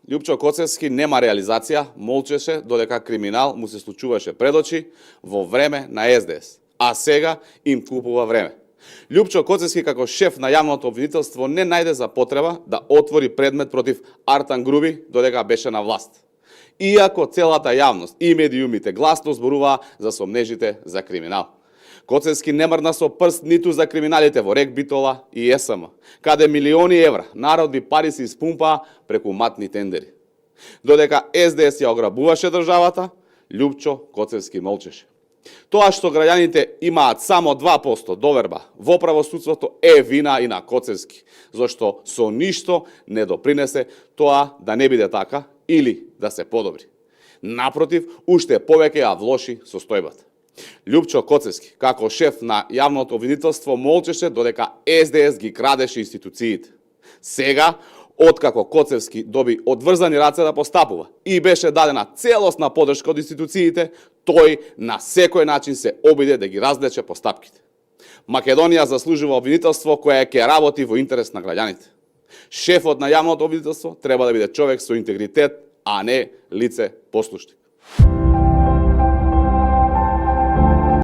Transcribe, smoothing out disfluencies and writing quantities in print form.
Љупчо Коцевски нема реализација, молчеше додека криминал му се случуваше пред очи во време на СДС, а сега им купува време. Љупчо Коцевски како шеф на јавното обвинителство не најде за потреба да отвори предмет против Артан Груби додека беше на власт. Иако целата јавност и медиумите гласно зборуваа за сомнежите за криминал. Коцевски не мрдна со прст ниту за криминалите во РЕК Битола и СМ, каде милиони евра народни пари се испумпаа преку матни тендери. Додека СДС ја ограбуваше државата, Љупчо Коцевски молчеше. Тоа што граѓаните имаат само 2% доверба во правосудството е вина и на Коцевски, зашто со ништо не допринесе тоа да не биде така или да се подобри. Напротив, уште повеќе ја влоши состојбата. Љупчо Коцевски, како шеф на јавното обвинителство, молчеше додека СДС ги крадеше институциите. Сега, откако Коцевски доби одврзани раце да постапува и беше дадена целосна подршка од институциите, тој на секој начин се обиде да ги разлече постапките. Македонија заслужува обвинителство кое ќе работи во интерес на граѓаните. Шефот на јавното обвинителство треба да биде човек со интегритет, а не лице послушник.